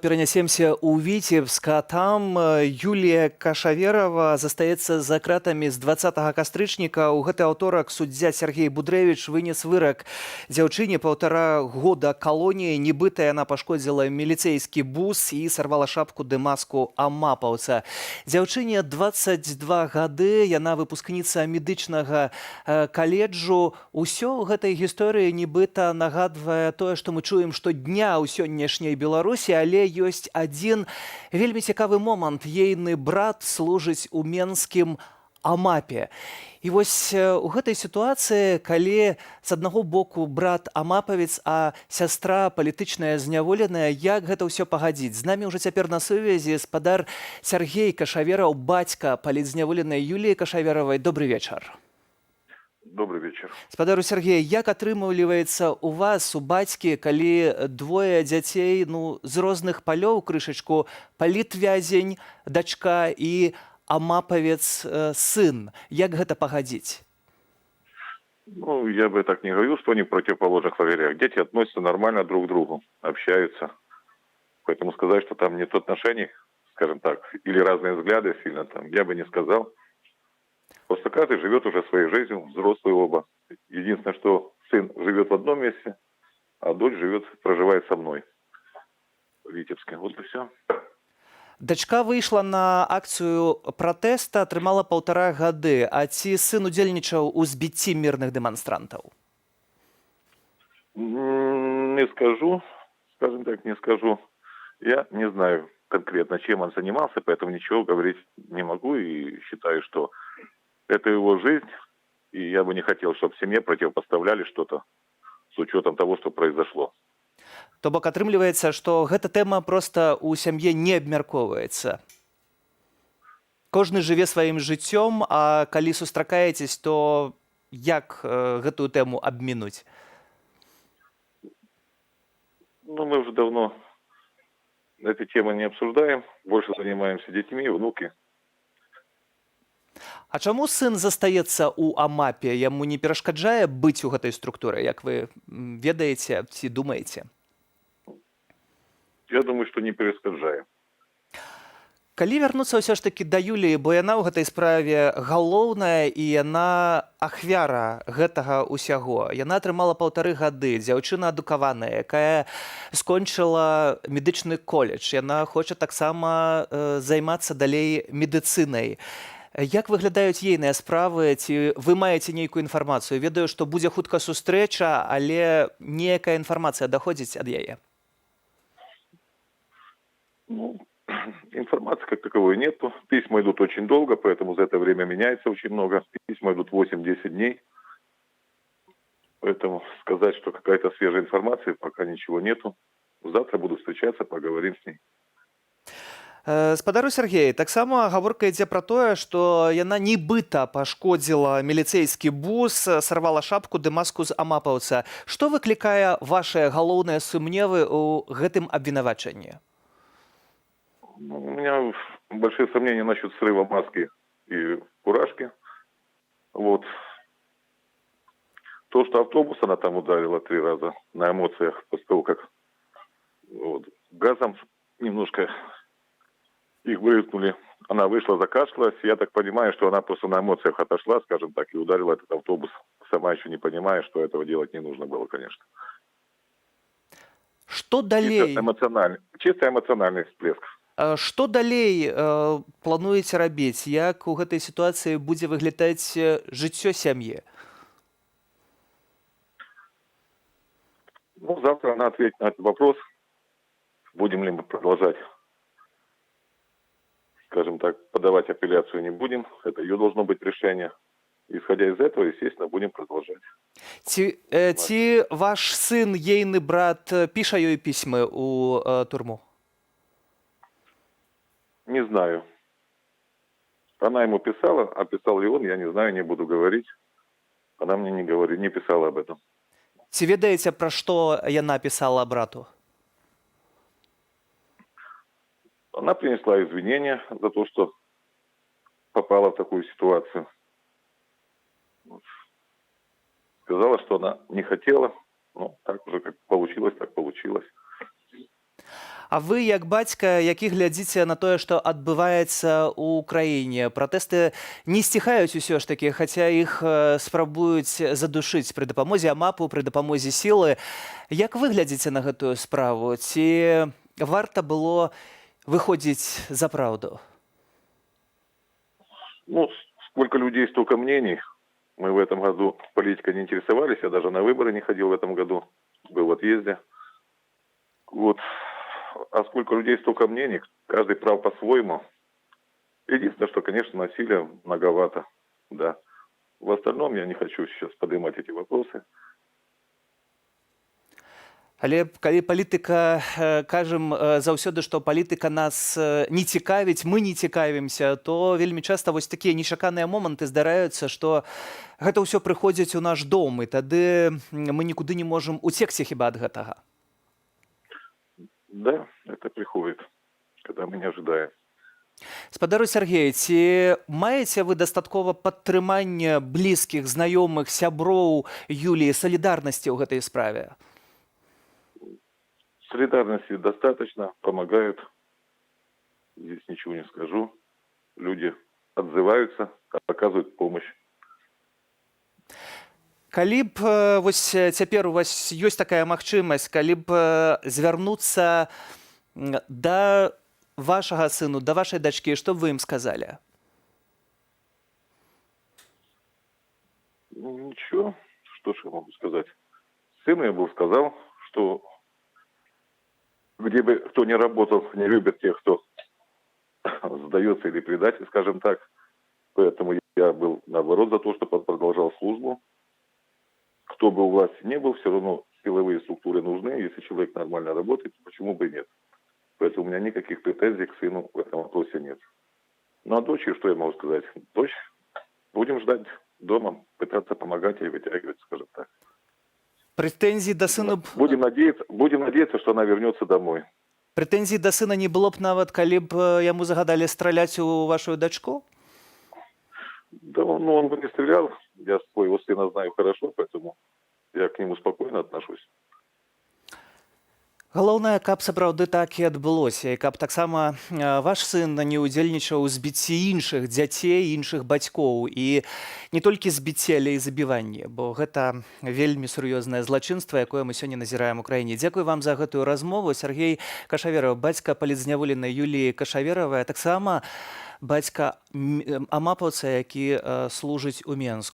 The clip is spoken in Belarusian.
Перанясемся ў Віцебск, а там Юлія Кашаверова застаецца за кратамі з 20 кастрычніка. У гэты аўторак суддзя Сяргей Будрэвіч вынес вырак дзяўчыне: 1,5 года калоніі. Нібыта яна пашкодзіла міліцэйскі бус і сарвала шапку ды маску амапаўца. Дзяўчыне 22 гады, яна выпускніца медычнага каледжу. Усё ў гэтай гісторыі нібыта нагадвае тое, што мы чуем штодня ў сённяшняй Беларусі, але ёсць адзін вельмі цікавы момант: ейны брат служыць у менскім АМАПе. І вось у гэтай сітуацыі, калі з аднаго боку брат амапавец, а сястра палітычная зняволеная, як гэта ўсё пагадзіць? З намі ўжо цяпер на сувязі спадар Сяргей Кашавераў, бацька палітзняволенай Юліі Кашаверавай. Добры вечар. Добрый вечер. Спадару Сяргей, як атрымліваецца у вас, у бацькі, калі двое дзяцей, ну, з розных палёў крышачку: палітвязень дачка і амапавец сын? Як гэта пагадзіць? Ну, я бы так не говорил, что они в противоположных лагерях. Дети относятся нормально друг к другу, общаются. Поэтому сказать, что там нет отношений, скажем так, или разные взгляды сильно там, я бы не сказал. Просто каждый живет уже своей жизнью, взрослые оба. Единственное, что сын живет в одном месте, а дочь живет, проживает со мной в Витебске. Вот и все. Дачка выйшла на акцыю пратэста, атрымала 1,5 гады. А ці сын удзельнічаў у збіцці мірных дэманстрантаў? Не скажу, скажем так, не скажу. Я не знаю конкретно, чем он занимался, поэтому ничего говорить не могу и считаю, что это его жизнь, и я бы не хотел, чтобы в семье противопоставляли что-то с учетом того, что произошло. То бок атрымліваецца, што гэта тэма проста ў сям'е не абмяркоўваецца. Кожны жыве сваім жыццём, а калі сустракаецесь, то як гэтую тэму абмінуць? Ну, мы уже давно эти темы не обсуждаем, больше занимаемся детьми, внуки. А чаму сын застаецца ў АМАПе? Яму не перашкаджае быць у гэтай структуры, як вы ведаеце ці думаеце? Я думаю, что не перашкаджае. Калі вярнуцца ўсё ж такі да Юліі, бо яна ў гэтай справе галоўная і яна ахвяра гэтага ўсяго. Яна атрымала 1,5 гады, дзяўчына адукаваная, якая скончыла медычны коледж. Яна хоча таксама займацца далей медыцынай. Як выглядаюць ейныя справы, ці вы маеце нейкую інфармацыю? Ведаю, што будзе хутка сустрэча, але нейкая інфармацыя даходзіць ад яе? Ну, информации как таковой нету. Письма идут очень долго, поэтому за это время меняется очень много. Письма идут 8-10 дней. Поэтому сказать, что какая-то свежая информация, пока ничего нету. Завтра буду встречаться, поговорим с ней. Спадару Сяргей, таксама гаворка ідзе пра тое, што яна нібыта пашкодзіла міліцэйскі бус, сарвала шапку ды маску з амапаўца. Што выклікае вашыя галоўныя сумневы ў гэтым абвінавачанні? Ну, у меня большие сомнения насчет срыва маски и фуражки. Вот. То, что автобус она там ударила три раза на эмоциях, после того, как, вот, газом немножко их вырыкнули. Она вышла, закашлялась. Я так понимаю, что она просто на эмоциях отошла, скажем так, и ударила этот автобус, сама еще не понимая, что этого делать не нужно было, конечно. Што далей? Чисто эмоциональный всплеск. Што далей плануеце рабіць? Як у гэтай сітуацыі будзе выглядаць жыццё сям'і? Ну, завтра она ответит на этот вопрос. Будем ли мы продолжать, скажем так, подавать апелляцию, не будем. Это ее должно быть решение. Исходя из этого, естественно, будем продолжать. Ці ваш сын, ейны брат, піша ёй пісьмы ў турму? Не знаю. Она ему писала, а писал ли он, я не знаю, не буду говорить. Она мне не говорит, не писала об этом. Ці ведаеце, пра што яна пісала брату? Она принесла извинения за то, что попала в такую ситуацию. Вот. Сказала, что она не хотела. Ну, так уже как получилось, так получилось. А вы, як бацька, які глядзіце на тое, што адбываецца ў краіне, пратэсты не сціхаюць усё ж такі, хаця іх спрабуюць задушыць пры дапамозе АМАПу, пры дапамозе сілы. Як вы глядзіце на гэтую справу? Ці варта было выходзіць за праўду? Ну, сколько людей, столько мнений. Мы в этом году политикой не интересовались, я даже на выборы не ходил в этом году, был в отъезде. Вот. А сколько людей, столько мнений, каждый прав по-своему. Единственное, что, конечно, насилия многовато, да. В остальном я не хочу сейчас поднимать эти вопросы. Але калі палітыка, кажам заўсёды, што палітыка нас не цікавіць, мы не цікавімся, то вельмі часта вось такія нечаканыя моманты здараюцца, што гэта ўсё прыходзіць у наш дом, і тады мы нікуды не можам уцекці хіба ад гэтага. Да, это приходит, когда мы не ожидаем. Спадару Сяргей, ці маеце вы дастаткова падтрымання блізкіх, знаёмых, сяброў Юліі, салідарнасці ў гэтай справе? Солидарности достаточно, помогают. Здесь ничего не скажу. Люди отзываются, оказывают помощь. Калі б вось цяпер у вас ёсць такая магчымасць, калі б звярнуцца да вашага сыну, да вашай дачкі, што б вы ім сказалі? Ну, ничего, что ж я могу сказать. Сыну я бы сказал, что где бы кто ни работал, не любят тех, кто сдается или предатель, скажем так. Поэтому я был, наоборот, за то, чтобы он продолжал службу. Кто бы у власти не был, все равно силовые структуры нужны. Если человек нормально работает, почему бы и нет? Поэтому у меня никаких претензий к сыну в этом вопросе нет. Ну а дочери, что я могу сказать? Дочь будем ждать дома, пытаться помогать ей вытягивать, скажем так. Прэтэнзій да сына б Будем надеяться, что она вернется домой. Прэтэнзій да сына не было б нават, калі б яму загадалі страляць у вашу дачку? Да, он, ну, он бы не стрелял. Я своего сына знаю хорошо, поэтому я к нему спокойно отношусь. Галоўнае, каб сапраўды так і адбылося, і каб таксама ваш сын не ўдзельнічаў у збіцці іншых дзяцей, іншых бацькоў, і не толькі збіцці, але і забіванні, бо гэта вельмі сур'ёзнае злачынства, якое мы сёння назіраем у краіне. Дзякуй вам за гэтую размову. Сяргей Кашавераў, бацька палітзняволенай Юліі Кашаверавай, а таксама бацька амапаўца, які служыць у Менску.